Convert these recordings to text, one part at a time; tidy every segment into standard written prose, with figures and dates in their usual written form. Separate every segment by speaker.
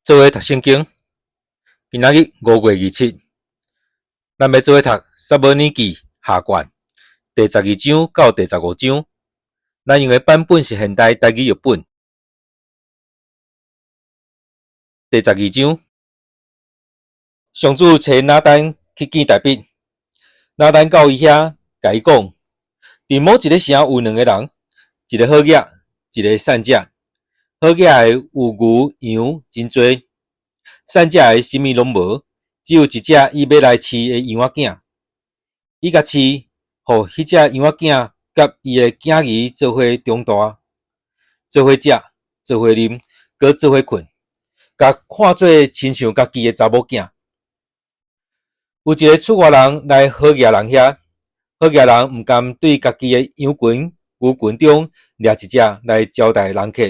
Speaker 1: 做伙讀聖經，今仔日5月27，咱欲做伙讀撒母耳記下卷第十二章到第十五章。咱用的版本是現代台語譯本。第十二章，上主差拿單去見大衛，拿單到伊遐，共伊講：佇某一个城有兩个人，一个好額，一个散食。好額的有牛羊真濟，散食的啥物攏無，只有一隻伊欲來飼的羊仔囝。伊共飼，予彼隻羊仔囝佮伊的囝兒做伙長大，做伙食，做伙啉，閣做伙睏，共看做親像家己的查某囝。有一个出外人來好額人遐，好額人毋甘對家己的羊群、牛群中掠一隻來招待人客。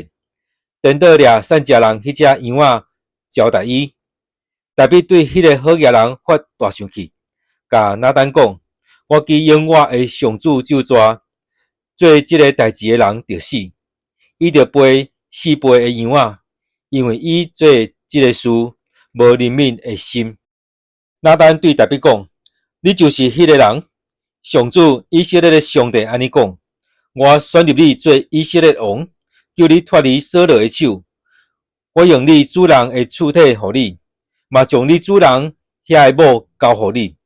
Speaker 1: 顛倒掠散食人彼隻羊仔招待伊。大衛對彼个好額人發大生氣，共拿單講：我既用我的上主咒詛，做這个代誌的人著死。伊著背四倍的羊仔，因為伊做這个事無憐憫的心。拿單對大衛講：你就是彼个人。上主以色列的上帝按呢講：我選立你做以色列王。救你脫離掃羅的手，我用你主人的厝體予你，嘛將你主人遐的某交予你，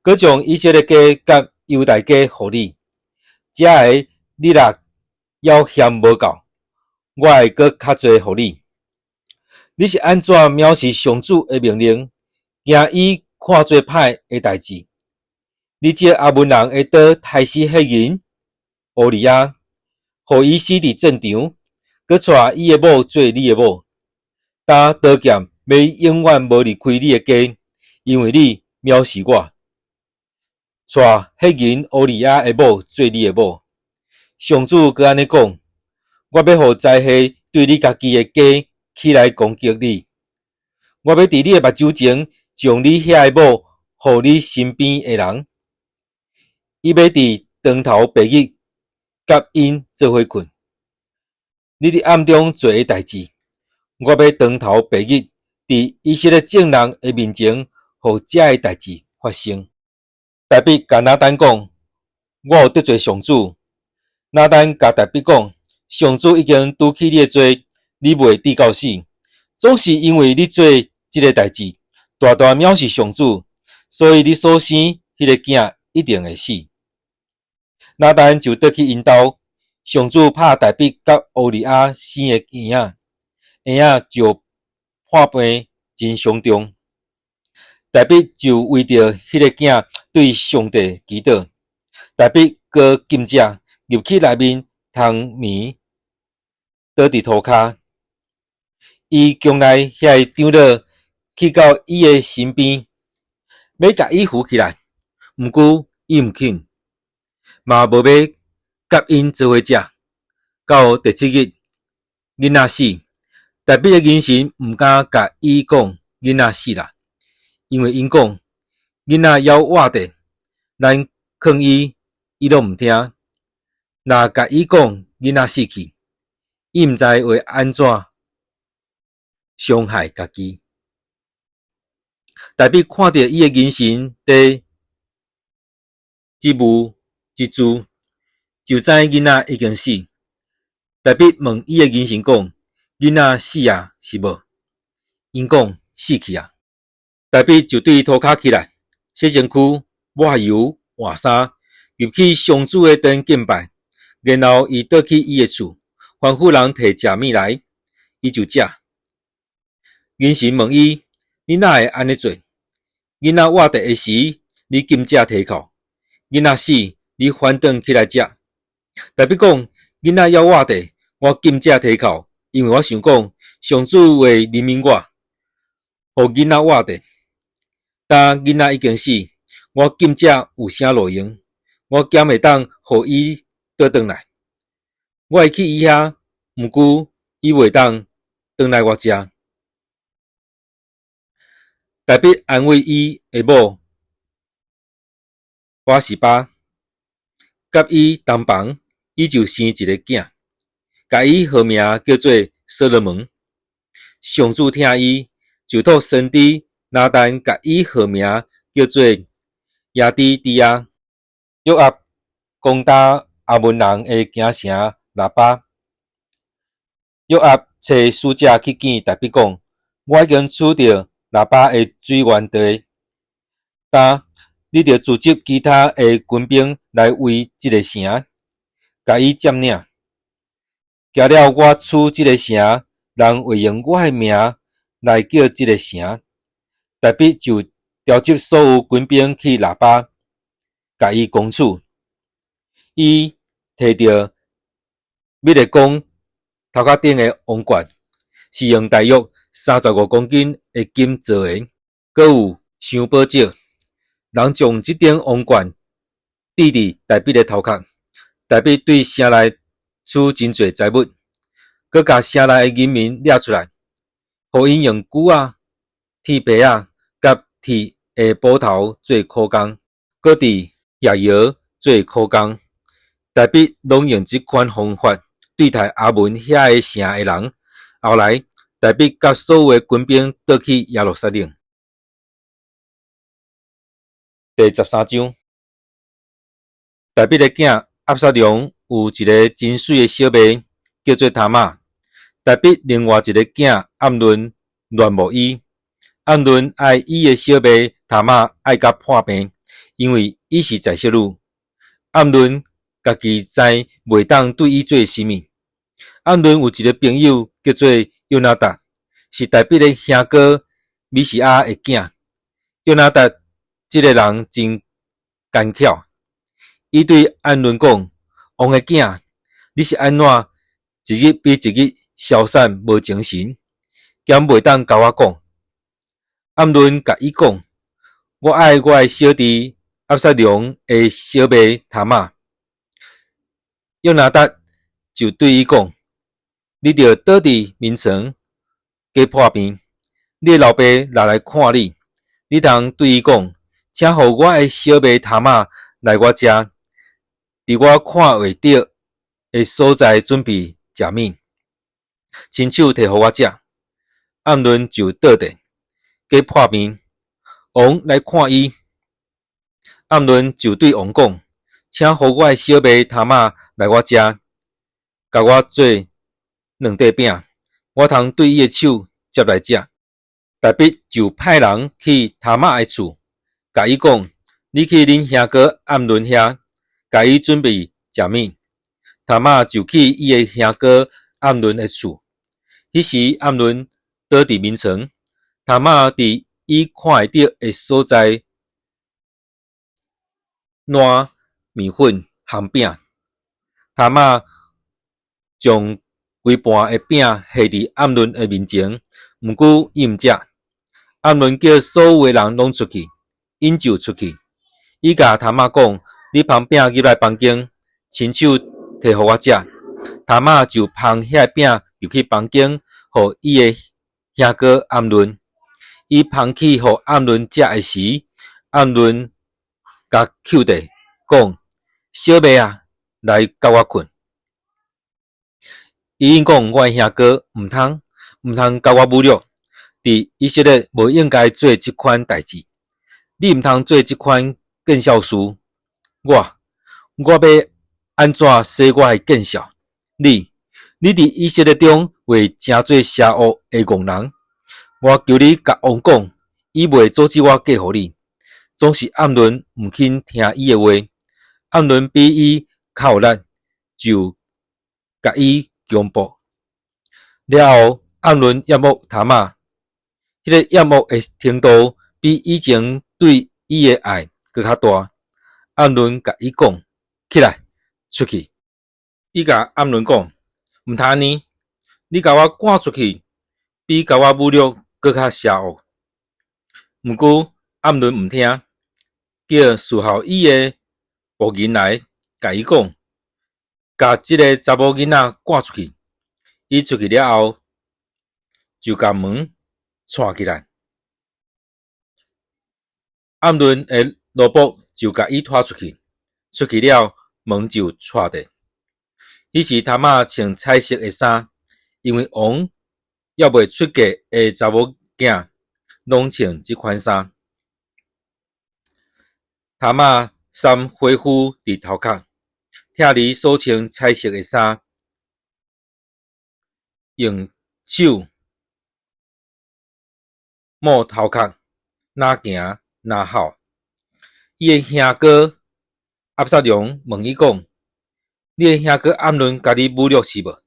Speaker 1: 閣將以色列家佮猶大家予你。這个你若猶嫌無夠，我會閣較濟予你。你是按怎藐視上主的命令，行伊看做歹的代誌？你藉亞捫人的刀刣死赫人烏利亞，予伊死佇戰場。閣娶伊的某做你的某，今刀劍欲永遠無離開你的家，因為你藐視我，娶赫人烏利亞的某做你的某。上主閣按呢講：我欲予災禍對你家己的家起來攻擊你，我欲佇你的目睭前將你遐的某予你身邊的人，伊欲佇當頭白日佮𪜶做伙睏。你佇暗中做的代誌，我欲當頭白日，佇以色列眾人的面前，予這个代誌發生。大衛共拿單講：我有得罪上主。拿單共大衛講：上主已經除去你的罪，你袂致到死，總是因為你做這个代誌，大大藐視上主，所以你所生彼个囝一定會死。拿單就轉去𪜶兜。上主拍大衛佮烏利亞生的嬰仔，嬰仔就破病真傷重。大衛就為著彼个囝對上帝祈禱。大衛閣禁食，入去內面通眠，倒佇塗跤。伊宮內遐个長老去到伊的身邊，欲共伊扶起來，毋過伊毋肯，嘛無欲佮𪜶做伙食。到第七日，囡仔死，大衛的人臣毋敢共伊講囡仔死啦，因為𪜶講囡仔猶活著，咱勸伊，伊攏毋聽。若共伊講囡仔死去，伊毋知會按怎傷害家己。大衛看著伊的人臣佇質問質住，就知囡仔已經死。大衛問伊的人臣講：囡仔死啊，是無？𪜶講死去啊。大衛就對塗跤起來，洗身軀，抹油，換衫，入去上主的殿敬拜。然後伊倒去伊的厝，吩咐人提食物來，伊就食。人臣問伊：你哪會按呢做？囡仔活著的時，你禁食提哭；囡仔死，你反轉起來食。大衛講：囡仔猶活著，我禁食提哭，因為我想講，上主會憐憫我，予囡仔活著。今囡仔已經死，我禁食有啥路用？我敢會當予伊倒轉來？我會去伊遐，毋過伊袂當轉來我遮。大衛安慰伊的某拔示巴，佮伊同房，伊就生一个囝，共伊號名叫做所羅門。上主疼伊，就託先知拿單共伊號名叫做耶底底亞。約押攻打亞捫人的京城辣巴。約押差使者去見大衛講：我已經取著辣巴的水源地，今你著組織其他的軍兵來圍這个城，共伊佔領。行了我取這个城，人會用我的名來叫這个城。大衛就召集所有軍兵去辣巴，共伊攻取。伊提著米勒公頭殼頂的王冠，是用大約35公斤的金做的，閣有鑲寶石。人將這頂王冠戴佇大衛的頭殼。大衛對城內取真濟財物，閣共城內的人民掠出來，予𪜶用鋸仔、鐵耙仔佮鐵的斧頭做苦工，閣佇額窯做苦工。大衛攏用這款方法對待亞捫遐个城的人。後來，大衛佮所有的軍兵倒去耶路撒冷。第13章，大衛的囝押沙龍有一个真媠的小妹，叫做他瑪。大衛另外一个囝暗嫩戀慕伊，暗嫩愛伊的小妹他瑪愛甲破病，因為伊是在室女。暗嫩家己知袂當對伊做啥物。暗嫩有一个朋友叫做約拿達，是大衛的兄哥米示亞的囝。約拿達這个人真奸巧，伊對暗嫩講：王的囝，你是按怎一日比一日消散無精神，敢袂當共我講？暗嫩共伊講：我愛我的小弟押沙龍的小妹他瑪。約拿達就對伊講：你著倒佇眠床假破病，你的老爸若來看你，你通對伊講：請予我的小妹他瑪來我遮，佇我看會著的所在準備食物，親手提予我食。暗嫩就倒佇假破病，王來看伊，暗嫩就對王講：請予我的小妹他瑪來我遮，共我做兩塊餅，我通對伊的手接來食。大衛就派人去他瑪的厝，共伊講：你去恁兄哥暗嫩遐，共伊準備食物。他瑪就去伊的兄哥暗嫩的厝。彼時暗嫩倒佇眠床，他瑪佇伊看會著的所在攑麵粉烘餅。他瑪將規盤的餅下佇暗嫩的面前，毋過伊毋食。暗嫩叫所有的人攏出去，𪜶就出去。伊共他瑪講：你捧餅入來房間，親手提予我食。他瑪就捧彼个餅入去房間，予伊的兄哥暗嫩。伊捧去予暗嫩食的時，暗嫩共抾著，講：小妹啊，來佮我睏。伊應講：我的兄哥，毋通，毋通共我侮辱。佇以色列無應該做這款代誌，你毋通做這款見笑事。我，我欲按怎洗我的見笑？你，你佇以色列中被稱做邪惡的戇人。我求你共王講，伊袂阻止我嫁予你。總是暗嫩毋肯聽伊的話，暗嫩比伊較有力，就共伊強暴。了後，暗嫩厭惡他瑪，彼个厭惡的程度比以前對伊的愛閣較大。暗嫩共伊講：起來，出去。伊共暗嫩講：毋通按呢，你共我趕出去，比共我侮辱閣較邪惡。毋過暗嫩毋聽，叫伺候伊的僕人來，共伊講：共這个查某囡仔趕出去。伊出去了後，就共門掣起來。暗嫩的奴僕就共伊拖出去，出去了門就掣著。彼時他瑪穿彩色的衫，因為王猶未出嫁的查某囝攏穿這款衫。他瑪捎花麩佇頭殼，拆離所穿彩色的衫，用手抹頭殼，若行若吼。伊的兄哥押沙龍問伊講：你的兄哥暗嫩共你侮辱是無？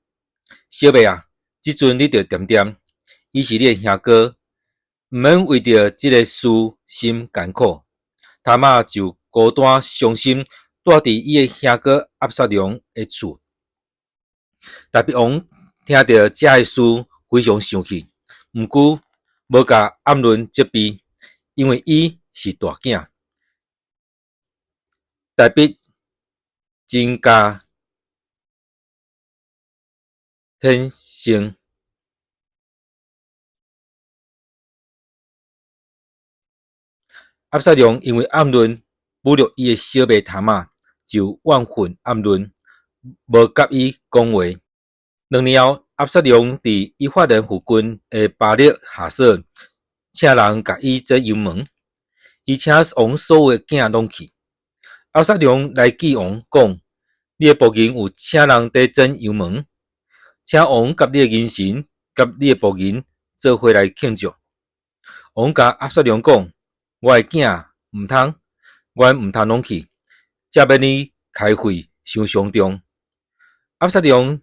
Speaker 1: 小妹啊，這陣你著恬恬，伊是你的兄哥，毋免為著這个事心艱苦。他瑪就孤單傷心，蹛佇伊的兄哥押沙龍的厝。大衛王聽著這个事，非常生氣，毋過無共暗嫩責備，因為伊是大囝。大衛增加天性。押沙龍因為暗嫩侮辱伊的小妹他瑪，就怨恨暗嫩，無佮伊講話。2年後，押沙龍佇以法蓮附近的巴力哈索，請人共伊剪羊毛。伊請王所有的囝攏去。押沙龍來見王，講：你的僕人有請人佇剪羊毛，請王佮你的人臣佮你的僕人做伙來慶祝。王共押沙龍講：我的囝毋通，阮毋通攏去，才免你開費傷傷重。押沙龍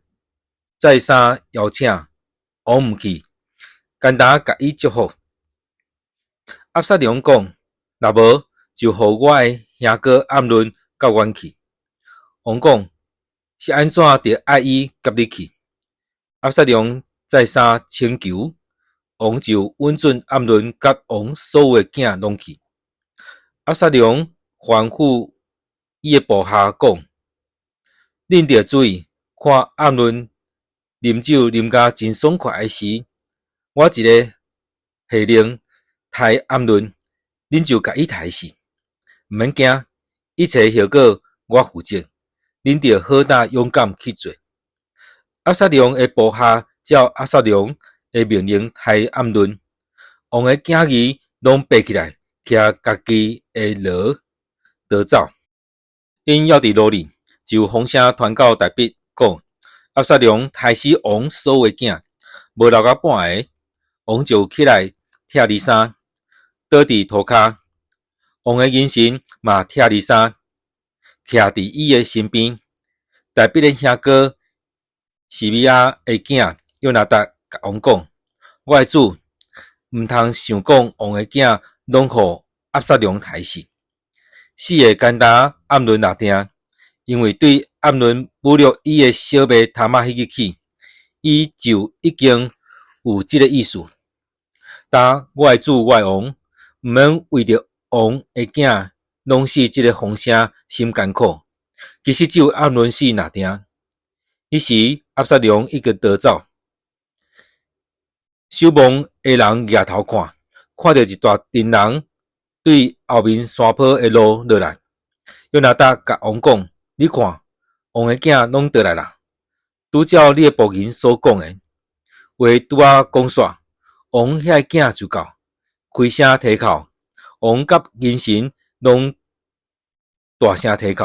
Speaker 1: 再三邀請，王毋去，干焦共伊祝福。押沙龍講：若無，就予我的兄哥暗嫩佮阮去。王講：是按怎著愛伊佮你去？押沙龍再三請求，王就允准暗嫩佮王所有的囝攏去。押沙龍吩咐伊的部下講：恁著注意，看暗嫩啉酒啉甲真爽快的時，我一个下令刣暗嫩，恁就共伊刣死，毋免驚，一切後果我負責。恁著好膽勇敢去做。押沙龍的部下照押沙龍的命令刣暗嫩，王的囝兒攏爬起來，騎家己的騾逃走。𪜶猶佇路裡，就有風聲傳到大衛，講押沙龍刣死王所有的囝，無留甲半个。王就起來拆離衫，倒佇塗跤。王的人臣嘛拆離衫，徛佇伊的身邊。大衛的兄哥示米亞的囝約拿達共王講：我的主，毋通想講王的囝攏予押沙龍刣死，死的干焦暗嫩若定，因為對暗嫩侮辱伊的小妹他瑪彼日起，伊就已經有這个意思。但我的主，我的王，毋免為著王的囝攏死這个風聲心艱苦。其實只有暗嫩死若定。彼時押沙龍已經逃走，守望的人舉頭看，看著一大陣人對後面山坡的路落來。約拿達共王講：你看，王的囝攏倒來啦，拄照你的僕人所講的。話拄仔講煞，王遐个囝就到，開聲啼哭，王佮人臣攏大聲啼哭。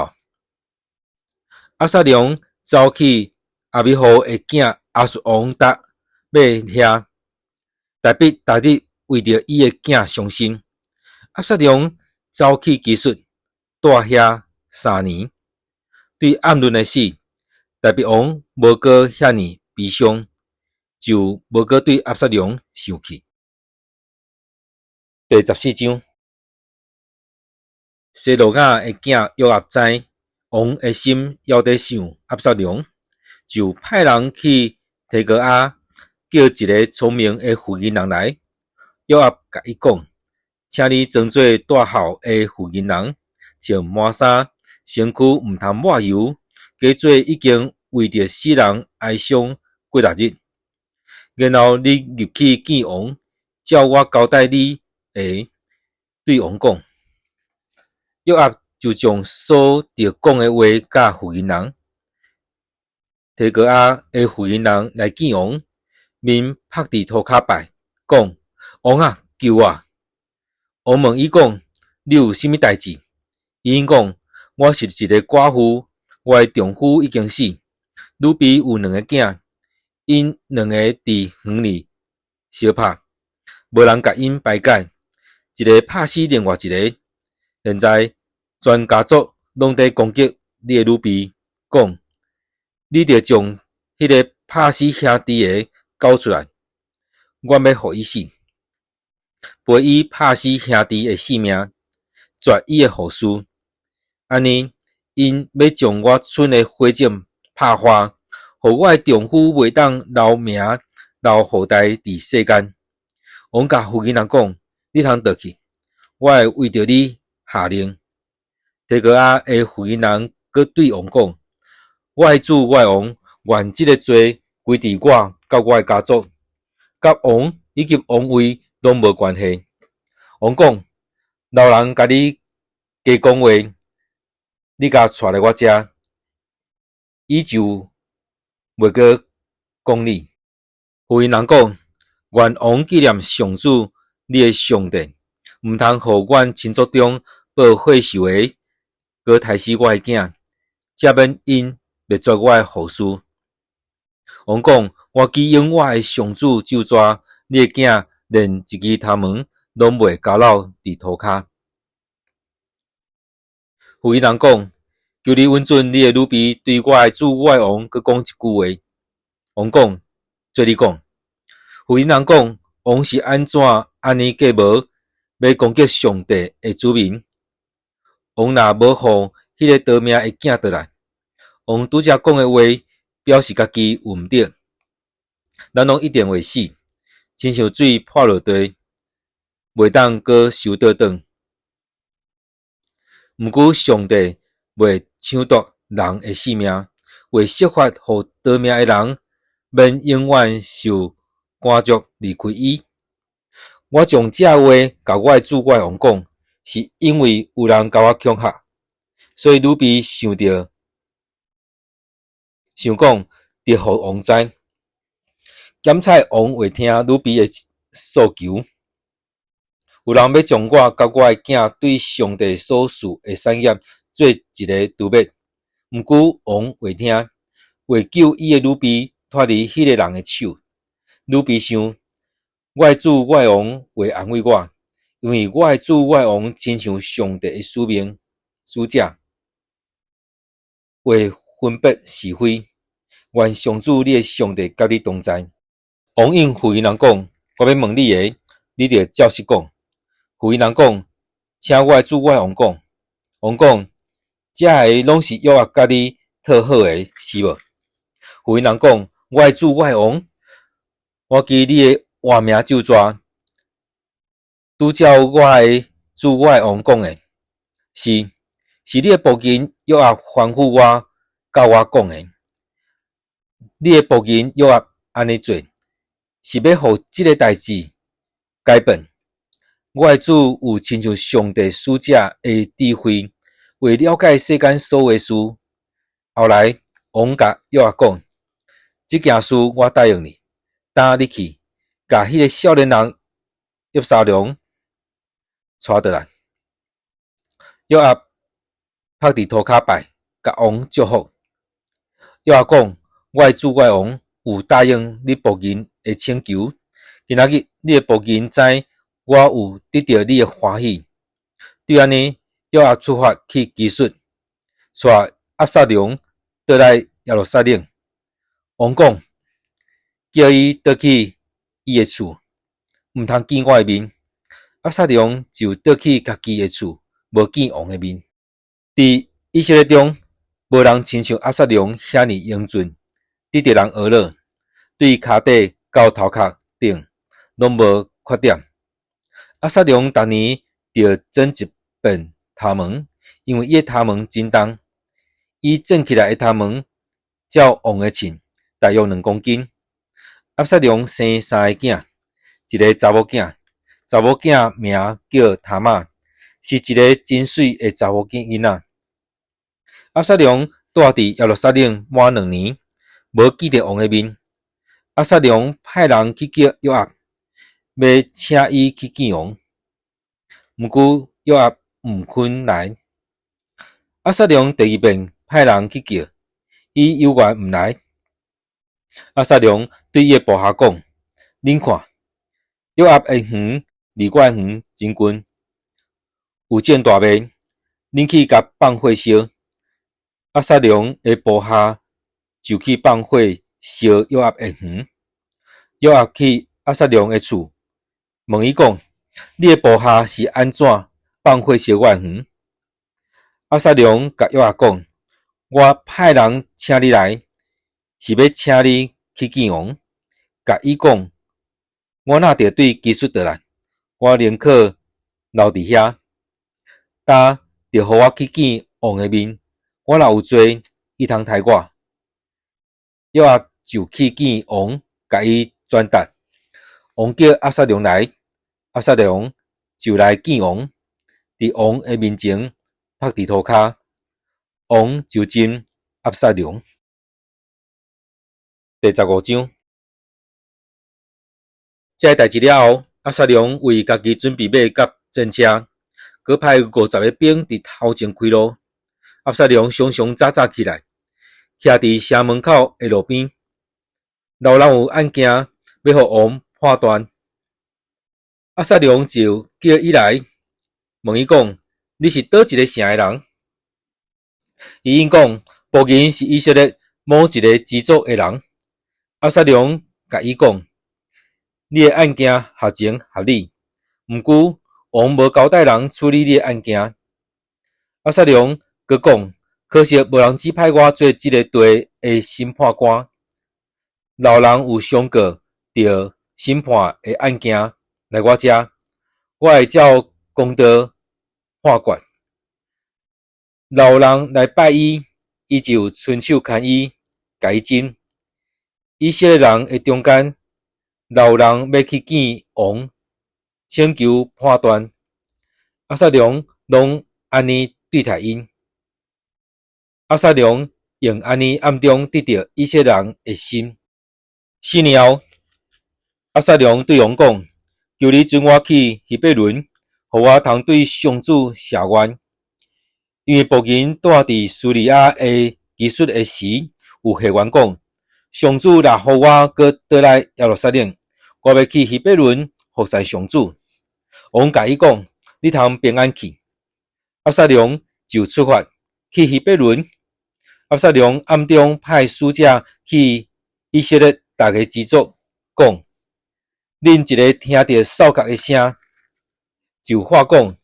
Speaker 1: 押沙龍走去亞米戶的囝亞述王達尾遐，大衛逐日為著伊的囝傷心。押沙龍走去基述，蹛遐3年。對暗嫩的死，大衛王無閣遐爾悲傷，就無閣對押沙龍生氣。第14章，西魯雅的囝約押知王的心猶佇想押沙龍，就派人去提哥亞，叫一个聰明的婦人來。約押共伊講：請你裝做帶孝的婦人，穿麻衫，身軀毋通抹油，假做已經為著死人哀傷幾若日。然後你入去見王，照我交代你的對王講。約押就將所著講的話教婦人。提哥亞的婦人來見王，面覆佇塗跤拜，講：王啊，救我！王問伊講：你有啥物代誌？伊應講：我是一个寡婦，我的丈夫已經死，女婢有兩个囝，𪜶兩个佇園裡相拍，無人共𪜶排解，一个拍死另外一个。現在全家族攏佇攻擊你的女婢，講：你著將彼个拍死兄弟的交出來，阮欲予伊死，賠伊拍死兄弟的性命，絕伊的後嗣。按呢，𪜶欲將我村的火種拍花，予我的丈夫袂當留名留後代佇世間。王共婦人講：你通倒去，我會為著你下令。提哥亞的婦人閣對王講：我的主，我的王，願這个罪歸佇我佮我的家族，佮王以及王位攏無關係。王講：留人共你加講話，你共帶來我遮，伊就袂閣講你。婦人講：願王紀念上主你的上帝，毋通予阮親族中報血仇的，閣刣死我的囝，才免𪜶滅絕我的後嗣。王講：我祈應我的上主咒詛，你的囝連一支頭毛攏袂交落佇塗跤。婦人講：求你允准你的女婢對我的主我的王閣講一句話。王講：做你講。婦人講：王是按怎按呢計謀，欲攻擊上帝的子民？王若無予彼个逃命的囝倒來，王拄才講的話，表示家己有毋對，咱攏一定會死，親像水潑落地，袂當閣收倒轉。毋過上帝袂搶奪人的性命，會設法予逃命的人免永遠受趕逐離開伊。我將這話共我的主我的王講，是因為有人共我恐嚇，所以女婢想著想講，得予王知。檢採王會聽女婢的訴求。有人欲將我佮我的囝對上帝所賜的產業做一个除滅，毋過王會聽，會救伊的女婢脫離彼个人的手。女婢想，我的主我的王會安慰我，因為我的主我的王親像上帝的使命使者，會分別是非。願上主你的上帝佮你同在。王應婦人講：我欲問你的，你著照實講。婦人講：請我的主我的王講。王講：這个攏是約押佮你討好的，是無？婦人講：我的主我的王，我記你的活名咒詛，拄照我的主我的王講的，是你的僕人約押吩咐我佮我講的。你的僕人約押按呢做，是欲予這个代誌改變。我的主有親像上帝使者的智慧，會了解世間所有的事。後來王共約押講：這件事我答應你，今你去，共彼个少年人押沙龍帶倒來。約押覆佇塗跤拜，共王祝福。約押講：我的主我的王有答應你僕人的請求，今仔日你的僕人知我有得著你的歡喜。對按呢，約押出發去基述，帶押沙龍倒來耶路撒冷。王講：叫伊倒去伊的厝，毋通見我的面。押沙龍就倒去家己的厝，無見王的面。佇以色列中，無人親像押沙龍遐爾英俊，得著人呵咾，對跤底到頭殼頂攏無缺點。押沙龍逐年著剪一遍頭毛，因為伊的頭毛真重。伊剪起來的頭毛，照王的秤，大約2公斤。押沙龍生三个囝，一个查某囝，查某囝名叫他瑪，是一个真媠的查某囡仔。押沙龍蹛佇耶路撒冷滿兩年，無見著王的面。押沙龍派人去叫約押，欲請伊去見王。毋過約押毋肯來。押沙龍第二遍派人去叫，伊猶原毋來。押沙龍對伊的部下講：恁看，約押的園離我的園真近，有種大麥，恁去共放火燒。押沙龍的部下就去放火燒約押的園。約押去押沙龍的厝，問伊講：你的部下是按怎放火燒我的園？押沙龍共約押講：我派人請你來，是欲請你去見王，共伊講：我若著對基述倒來，我寧可留佇遐，焦著予我去見王的面。我若有罪，伊通刣我。約押就去見王，共伊轉達。王叫押沙龍來，押沙龍就來見王，佇王的面前伏佇塗跤，王就認押沙龍。第15章，這个代誌了後，押沙龍為家己準備馬佮戰車，閣派50個兵佇頭前開路。押沙龍常常早早起來，徛佇城門口的路邊。若有人有案件，欲予王判斷，押沙龍就叫伊來，問伊講：你是佗一个城的人？伊應講：僕人是以色列某一个支族的人。押沙龍共伊講：你的案件合情合理，毋過王無交代人處理你的案件。押沙龍閣講：可惜無人指派我做這个地的審判官。若有人有相告著審判的案件來我遮，我會照公道判決。若有人來拜伊，伊就伸手牽伊，共伊診。以色列人的中間，若有人欲去見王，請求判斷，押沙龍攏按呢對待𪜶。押沙龍用按呢暗中得著以色列人的心。4年後，押沙龍對王講：求你准我去希伯崙，予我通對上主謝願。因為僕人住佇敘利亞的基述的時，有誓願講：上主若予我閣倒來耶路撒冷，我欲去希伯崙服侍上主。王共伊講：你通平安去。押沙龍就出發去希伯崙。押沙龍暗中派使者去以色列逐个支族，講：恁一个聽著哨角的聲，就喊講：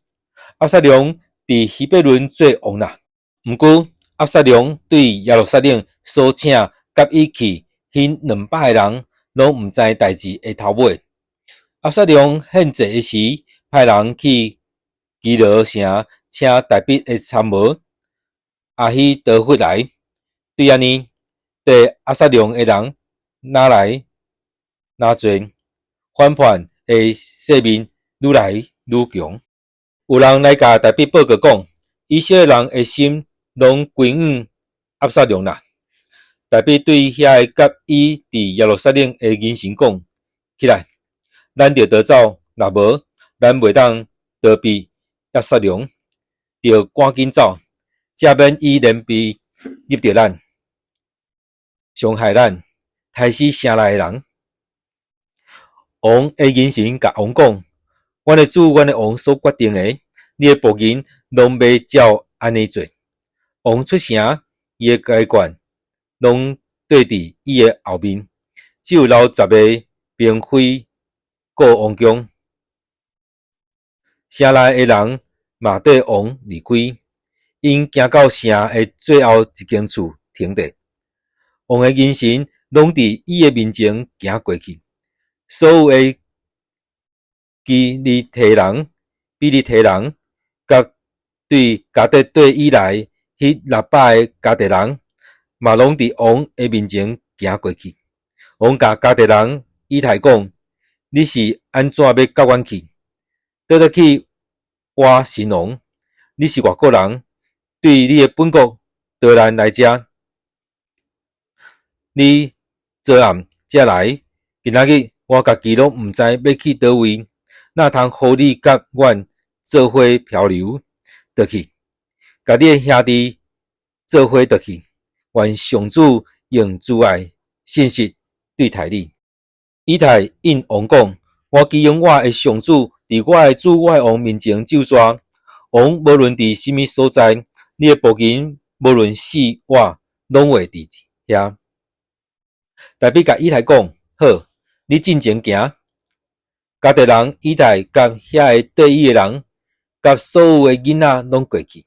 Speaker 1: 押沙龍佇希伯崙做王啦。毋過，押沙龍對耶路撒冷所請佮伊去彼200个人，攏毋知代誌的頭尾。押沙龍獻祭的時，派人去基羅城請大衛的參謀亞希多弗來。對按呢，綴押沙龍的人愈來愈濟，反叛的勢面愈來愈強。有人來共大衛報告講，以色列人的心攏歸向押沙龍啦。大衛對遐个佮伊佇耶路撒冷的人臣講：起來，咱著逃走，若無，咱袂當逃避押沙龍，著趕緊走，才免伊連鞭入著咱，傷害咱，刣死城內的人。王的人臣共王講：阮的主，阮的王所決定的，你的僕人攏欲照按呢做。王出城，伊的加權攏綴佇伊的後面，只有留十個兵飛顧王宮。城內的人嘛綴王離開，𪜶行到城的最後一間厝停著。王的人臣攏佇伊的面前行過去，所有的基利提人、比利提人，佮對迦特綴以來彼600个迦特人，嘛攏佇王的面前行過去。王共迦特人以太講：你是按怎欲佮阮去？倒轉去倚神王？你是外國人，對你的本國逃難來遮。你昨暗才來。今仔日我家己攏毋知欲去佗位，哪通予你佮阮做伙漂流倒去？共你的兄弟做伙倒去。願上主用慈愛信實對待你。以太應王講：我祈用我的上主，佇我的主我的王面前咒詛。王無論佇啥物所在，你的僕人無論死活，攏會佇遐。大衛共以太講：好，你進前行。迦特人以太佮遐个綴伊的人，佮所有的囡仔攏過去。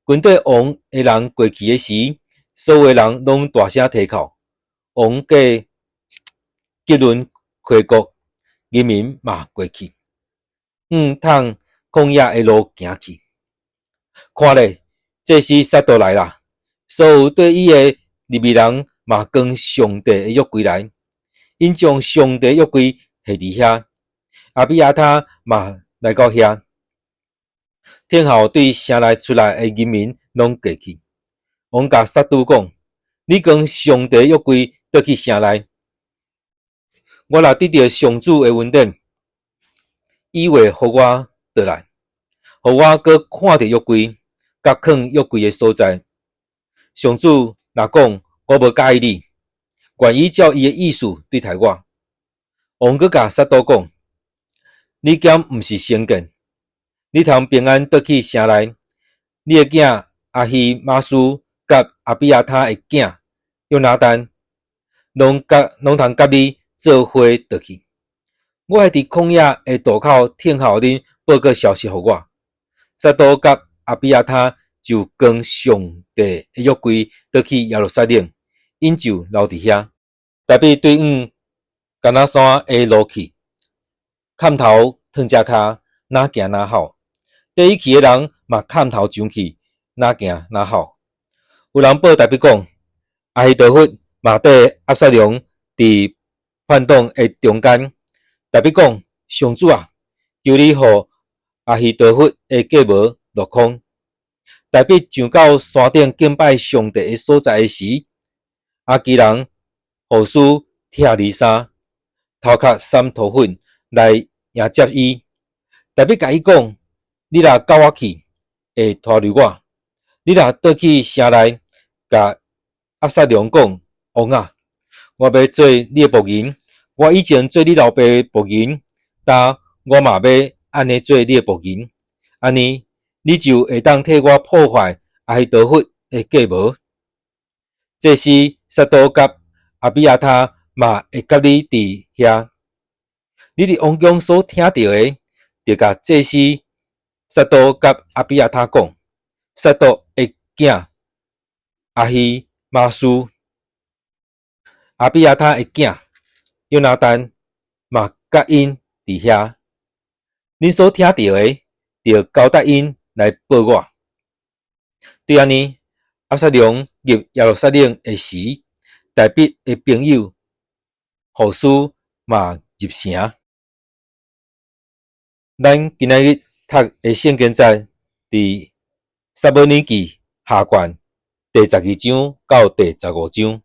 Speaker 1: 軍隊王的人過去的時，所有的人攏大聲啼哭。王過結崙溪谷，人民嘛過去，向通曠野的路行去。看咧，祭司撒督來啦，所有綴伊的利未人嘛扛上帝的約櫃來，𪜶將上帝約櫃下佇遐，亞比亞他嘛來到遐，聽候對城內出來的人民攏過去。王共撒督講：你扛上帝約櫃倒去城內。我若得著上主的恩典，伊會予我倒來，予我閣看著約櫃，佮囥約櫃的所在。上主若講我無佮意你，願伊照伊的意思對待我。王閣共撒督講：你敢毋是先見？你通平安倒去城內，你的囝亞希瑪斯佮亞比亞他的囝約拿單，攏通佮你做伙倒去。我會佇曠野的渡口聽候恁報告消息予我。撒督佮亞比亞他就扛上帝的約櫃倒去耶路撒冷，𪜶就留佇遐。大衛對向橄欖山的路去，崁頭褪只跤，若行若吼。綴伊去的人嘛崁頭上去，若行若吼。有人報大衛講，亞希多弗嘛綴押沙龍佇叛黨的中間。大衛講：上主啊，求你予亞希多弗的計謀落空。大衛上到山頂敬拜上帝的所在的時，亞基人戶書拆伊衫，頭殼灑塗粉來迎接伊。大衛共伊講：你若佮我去，會拖累我；你若倒去城內，共押沙龍講：王啊，我欲做你的僕人，我以前做你老爸的僕人，今我嘛欲按呢做你的僕人，按呢你就會當替我破壞亞希多弗的計謀。祭司撒督佮亞比亞他嘛會佮你佇遐。你佇王宮所聽著的，著共祭司撒督佮亞比亞他講。撒督的囝亞希瑪斯，亞比亞他的囝約拿單嘛佮𪜶佇遐。恁所聽著的，著交代𪜶來報我。對按呢，押沙龍入耶路撒冷的時，大衛的朋友戶書嘛入城。咱今仔日讀的聖經節，佇撒母耳記下卷第十二章到第十五章。